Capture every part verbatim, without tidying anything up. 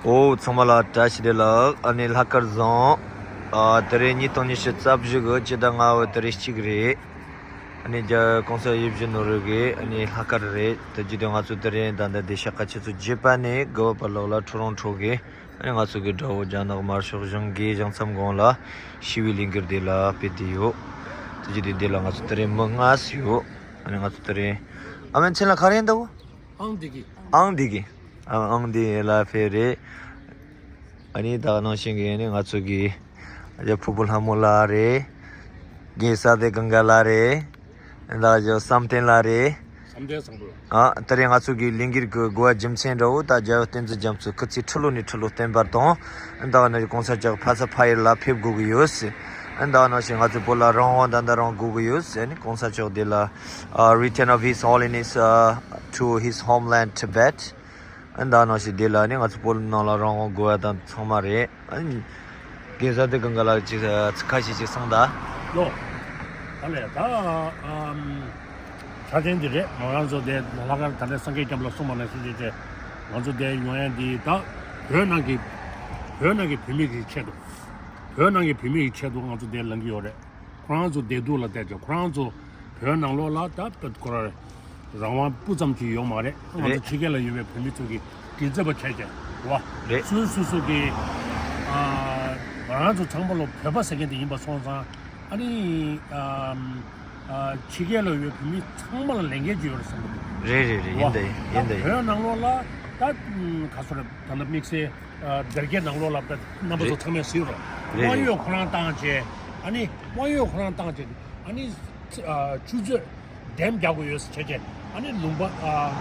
ཨོ། ཚང་མ་ལ་བཀྲ་ཤིས་བདེ་ལེགས། ཨ་ནི་ལྷག་དཀར་བཟང་། ཨ། དེ་རིང་ཉིས་སྟོང་ཉི་ཤུ་རྩ་བཞི་གི་སྤྱི་ཟླ་ལྔ་པའི་ཏ་རིག་གཅིག་རེད། ཨ་ནི་རྒྱ་གོང་ས་ཡིད་བཞིན་ནོར་བུ་གི་ཨ་ནི་ལྷག་དཀར་རེད། དེ་བརྒྱུད་དེ་ང་ཚོ་དེ་རིང་ད་ལྟ་བདེ་ཤག་ཁ་ཆེ་ཚོ་བརྒྱུད་པ་ནས་དགུ་པ་ལོག་ལ་ཁྲོ་རོང་ཁྲོ་གི་ཨ་ནི་ང་ཚོ་གི་དགྲ་བོ་རྒྱ་ནག་དམར་ཤོག་གཞུང་གིས་ཞིང་མཚམས་གོང་ལ་ཞི་བའི་ལས་འགུལ་དེ་ལ་ཕེབས་བསྡད་ཡོད། དེ་བརྒྱུད་དེ་འདི་ལ་ང་ཚོ་དེ་རིང་མི་ལྔ་ཡོད། ཨ་ནི་ང་ཚོ་དེ་རིང་ཨ་མའི་མཚན་ལ་ག་རེ་འདུག་ཨང་འདི་གི། ཨང་འདི་གི། ཨང་འདི་ལ་ཕེབས་རེད། ཨ་ནི་ད་ག་ནང་བཞིན་གི་ཨ་ནི་ང་ཚོ་གི་ཨ་ཕུར་བུ་ལྷ་མོ་ལགས་རེད། རྒན་ས་དེ་གང་ག་ལགས་རེད། ད་ཇོ་བསམ་གཏན་ལགས་རེད། བསམ་གཏན་བཟང་པོ། ཨ། ད་རེས་ང་ཚོ་གི་ལས་འགུལ་གི་དགོས་པ་རྒྱུ་མཚན་འདྲ་བོ་ད་རྒྱལ་བ་བསྟན་འཛིན་རྒྱ་མཚོ་སྐུ་ཚེ་ཁྲི་ལོ་ནས་ཁྲི་ལོ་བརྟན་པར་དང་། ད་ག་ནང་བཞིན་གོང་ས་མཆོག་ཕ་ས་ཕ་ཡུལ་ལ་ཕེབས་དགོས་ཀྱི་ཡོད། ཨ། ད་ག་ནང་བཞིན་ང་ཚོ་བོད་ལ་རང་དབང་ད་ལྟ་རང་དགོས་ཀྱི་ཡོད། ཨ་ནི་གོང་ས་མཆོག་འདི་ལ་ཨ་Return of His Holiness, uh, to his homeland Tibet. ཨ། ད་ག་ནང་བཞིན་འདི་ལ་ནི་ང་ཚོ་བོད་ནང་ལ་རང་དབང་དགོས་པ་དང་ཚང་མ་རེད། ཨ་ནི་རྒན་ས་དེ་གང་ག་ལ་ཅིག་ཁ་ཤས་ཅིག་གསུངས་ད། ལོ། ད་ལས་ད་ཨམ། ཆ་རྐྱེན་འདི་རེད། ང་རང་ཚོ་དེ་ལྷག་དཀར་ད་ལྟ་སངས་རྒྱས་སྐྱབས་ལ་གསུངས་པ་ནང་བཞིན་བྱས་ཏེ་ང་ཚོ་དེ་ཡོང་ཡ་འདི་ད་བོད་ནང་གི་བོད་ནང་གི་བོད་མི་གི་ཆེད་དུ། བོད་ནང་གི་བོད་མི་གི་ཆེད་དུ་ང་ཚོ་དེ་ལངས་ཀྱི་ཡོད་རེད། ཁོ་རང་ཚོ་བདེ་སྡུག་ལ་བལྟས་ཏེ་ཁོ་རང་ཚོ་བོད་ནང་ལོགས་ལ་ད་བོད་ཁོ་རང་རང་དབང་སྤུ་ཙམ་གྱི་ཡོད་མ་རེད། ང་ཚོ་རེད། ཕྱི་རྒྱལ་ལ་ཡོད་པའི་བོད་མི་ཚོ་གི་སྒེར་རྩོད་པ་བྱས་ཏེ་རེད། སོ་སོ་སོ་གི་ཨ་ང་རང་ཚོ་ཚང་མ་ལོ་བོད་པ་ཟེར་མཁན་དེ་ཡིན་པ་སོང་ཙང་ཨ་ནི་ཨ་ཨ་ཕྱི་རྒྱལ་ལ་ཡོད་བོད་མི་ཚང་མ་ལ་ལས་འགན་ཅིག་ཡོད་རེད་བསམ་གི་འདུག་རེད་རེད་རེད། ཡིན་ད་ཡིན། ད་ཡིན་ད་ཡིན། བོད་ནང་ལོགས་ལ་ད་ག་སོ་རེད། ད་ལྟ་དམིགས་བསལ་ཨ་སྡེར་ཁའི་ནང་ལོགས་ལ་རྣམ་པ་ཚོ་རེད། ཚང་མས་གཟིགས་རོགས། རེད་དམར་རེད། ཡོས་ཁོ་རང་བཏང་བྱས། ཨ་ནི་དམར་ཡོས་ཁོ་རང་བཏང་བྱས། ཨ་ནི་ཨ་ཆུ་ཚོད་འགྲེམས་རྒྱག་དགོས་ཡོད་ཟེར་བྱས་བྱས། ཨ་ནི་ལུང་པ་ཨ་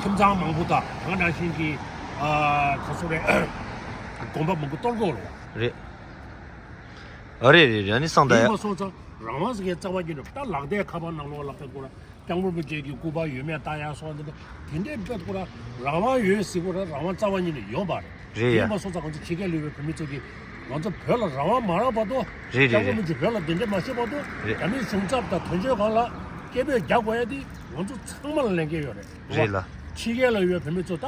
ཁྱིམ་ཚང་མང་པོ་དང་ད་ག་ནང་བཞིན་གྱི་ཨ་ག་སོ་རེད། དགོན་པ་མང་པོ་གཏོར་དགོས་རེད། རེད། ཨ་རེད་རེད་རེད། ཨ་ནི་སང་ད་ཡིན་ཡ། པ་སོང་ཙང་རང་དབང་ཟེར་མཁན་རྩ་བ་ཉིད་ནས་ད་ལག་བརྡའི་ཁ་པར་ནང་ལོགས་ལ་དཔེ་ཁོ་རང་། སྐྱབས་མགོན་རིན་པོ་ཆེ་གི་སྐུ་པར་ཡོད་མེད་ལྟ་ཡག་སོགས་འདི་འདྲ་དེ་འདྲའི་དཔེ་ཁོ་རང་རང་དབང་ཡོད་ཟེར་ཁོ་རང་རང་དབང་རྩ་བ་ཉིད་ནས་ཡོད་མ་རེད། རེད་ཡ། ཡིན་པ་སོང་ཙང་ང་ཚོ་ཕྱི་རྒྱལ་ལ་ཡོད་པའི་བོད་མི་ཚོ་གིས་ང་ཚོ་བོད་ལ་རང་དབང་མ་རག་བར་དུ་རེད་རེད་སྐྱབས་མགོན་རེད། རིན་པོ་ཆེ་བོད་ལ་གདན་འདྲེན་མ་ཞུས་བར་དུ་རེད། རྒྱ་མིའི་གཞུང་ཚབ་དང་དོན་གཅོད་ཁང་ལ་སྐད་འབོད་རྒྱག་དགོས་ཡ་དེ་ང་ཚོ་ཚང་མ་ལ་ལས་འགན་ཡོད་རེད། རེད་ལ། ཕྱི་རྒྱལ་ལ་ཡོད་བོད་མི་ཚོ་ད་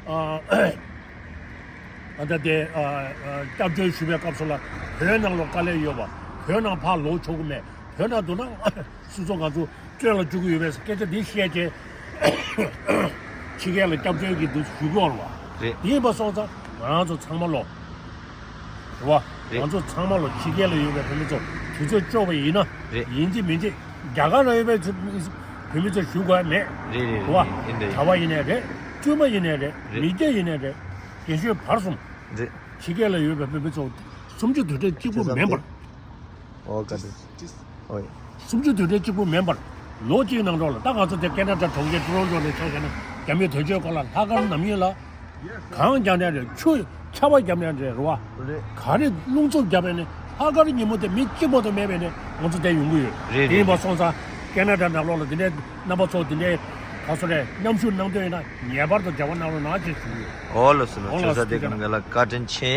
ཨ་ཨ་ད་དེ་ཨ་ཨ་སྐྱབས་བཅོལ་ཞུ་བའི་སྐབས་སུ་ལ་བོད་ནང་ལ་དཀའ་ལས་ཡོད་པ། བོད་ནང་ཕར་ལོག་ཆོག་གི་མེད། བོད་ནང་འདུག་ན་སོ་སོ་ང་ཚོ་བཙོན་ལ་འཇུག་གི་ཡོད་པས་སྐད་ཆ་འདི་བཤད་རྗེས་ཕྱི་རྒྱལ་ལ་སྐྱབས་བཅོལ་གྱི་འདུག་ཞུ་གི་ཡོད་རེད་བ། རེད། དེ་ཡིན་པ་སོང་ཙང་ང་ཚོ་ཚང་མ་ལོ། རེད་བ། རེད། ང་ཚོ་ཚང་མ་ལོ་ཕྱི་རྒྱལ་ལ་ཡོད་པའི་བོད་མི་ཚོ་དུས་ཚོད་ལྕོགས་པ་ཡིན་ན། རེད། ཡིན་གཅིག་མིན་གཅིག་རྒྱ་གར་ལ་ཡོད་པའི་བོད་མི་ཚོ་ཞུ་དགོས་མེད། རེད་རེད། རེད་བ། ཡིན་དེ། གྲྭ་པ་ཡིན་ནའི་རེད། བཙུན་མ་ཡིན་ནའི་རེད། རེད། མི་སྐྱ་ཡིན་ནའི་རེད། རྒན་གཞོན་བར་གསུམ། རེད། ཕྱི་རྒྱལ་ལ་ཡོད་པའི་བོད་མི་ཚོ་གསུམ་བཅུ་དོན་ཕྲན་གཅིག་པུ་མིན་པར། ཨོ་ཀ་ཏི། ཨོ་ཡ། གསུམ་བཅུ་དོན་ཕྲན་གཅིག་པུ་མིན་པར། ལོ་གཅིག་ནང་ལོགས་ལ་ད་ང་ཚོ་དེ་ཀེ་ན་ཌ་གྲོང་ཁྱེར་ཊོ་རོན་ཊོ་ནས་ཆ་བཞག་ན་རྒྱ་མིའི་དོན་གཅོད་ཁང་ལ་ལྷག་དཀར་ནམ་ཡིན་ལ། གང་རྒྱབ་ནས་རེད། ཆུ་ཆར་པ་རྒྱབ་ནས་རེད། རེད་བ། རེད། ག་རེ་རླུང་འཚུབ་རྒྱབ་ནས་ལྷག་དཀར་ཉིན་མོ་དེ་མི་གཅིག་མ་གཏོགས་མེད་པས་ནས་ང་ཚོ་དེ་ཡོང་གི་ཡོད། རེད་རེད། དེ་ཡིན་པ་སོང་ཙང་ཀེ་ན་ཌ་ནང་ལོགས་ལ་དེ་འདྲའི་རྣམ་པ་ཚོ་དེ་འདྲའི་ག་སོ་རེད་མཉམ་ཞུགས་གནང་འདོད་ཡིན་ན་ངེས་པར་དུ་འབྲེལ་བ་གནང་རོགས་གནང་ཞེས་ཞུ་གི་ཡོད། ཨོ་ལགས་སོ་ལགས། ཨོ་ལགས་སོ། ཁྱེད་ཚོ་དེ་གང་ག་ལ་བཀའ་དྲིན་ཆེ།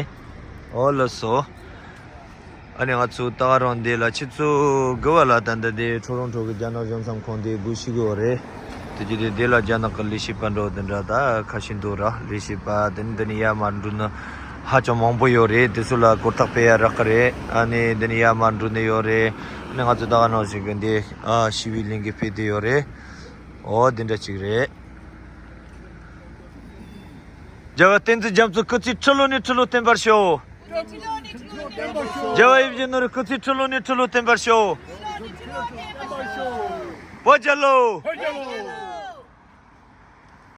ཨོ་ལགས་སོ། ཨ་ནི་ང་ཚོ་ད་ག་རང་འདི་ལ་ཆུ་ཚོད་དགུ་པ་ལ་ད་ལྟ་དེ་ཊོ་རོན་ཊོ་གི་རྒྱ་ནག་གཞུང་ཚབ་ཁང་དེ་སྒུག་ཤི་གི་ཡོད་རེད། དེ་རྗེས་དེ་དེ་ལ་རྒྱ་ནག་གི་ལས་བྱེད་པ་འགྲོ་དེ་འདྲ་ད་ཁ་ཤས་འདུག་ར། ལས་བྱེད་པ་དེ་ནི་འདི་ནས་ཡར་མར་འགྲོ་ནི་ཧ་ཅང་མང་པོ་ཡོད་རེད། དེ་ཚོ་ལ་གོ་རྟོགས་སྤེལ་ཡ་རག་གི་རེད། ཨ་ནི་འདི་ནས་ཡར་མར་འགྲོ་ནི་ཡོད་རེད། ཨ་ནི་ང་ཚོ་ད་ག་ནང་བཞིན་གི་འདི་ཨ་ཞི་བའི་ལས་འགུལ་སྤེལ་དེ་ཡོད་རེད། ཨོ་དེ་འདྲ་ཅིག་རེད། རྒྱལ་བ་བསྟན་འཛིན་རྒྱ་མཚོ་སྐུ་ཚེ་ཁྲི་ལོ་ནས་ཁྲི་ལོ་བརྟན་པར་ཤོག་རྒྱལ་བ་ཡིད་བཞིན་ནོར་བུ་སྐུ་ཚེ་ཁྲི་ལོ་ནས་ཁྲི་ལོ་བརྟན་པར་ཤོག་བོད་རྒྱལ་ལོ།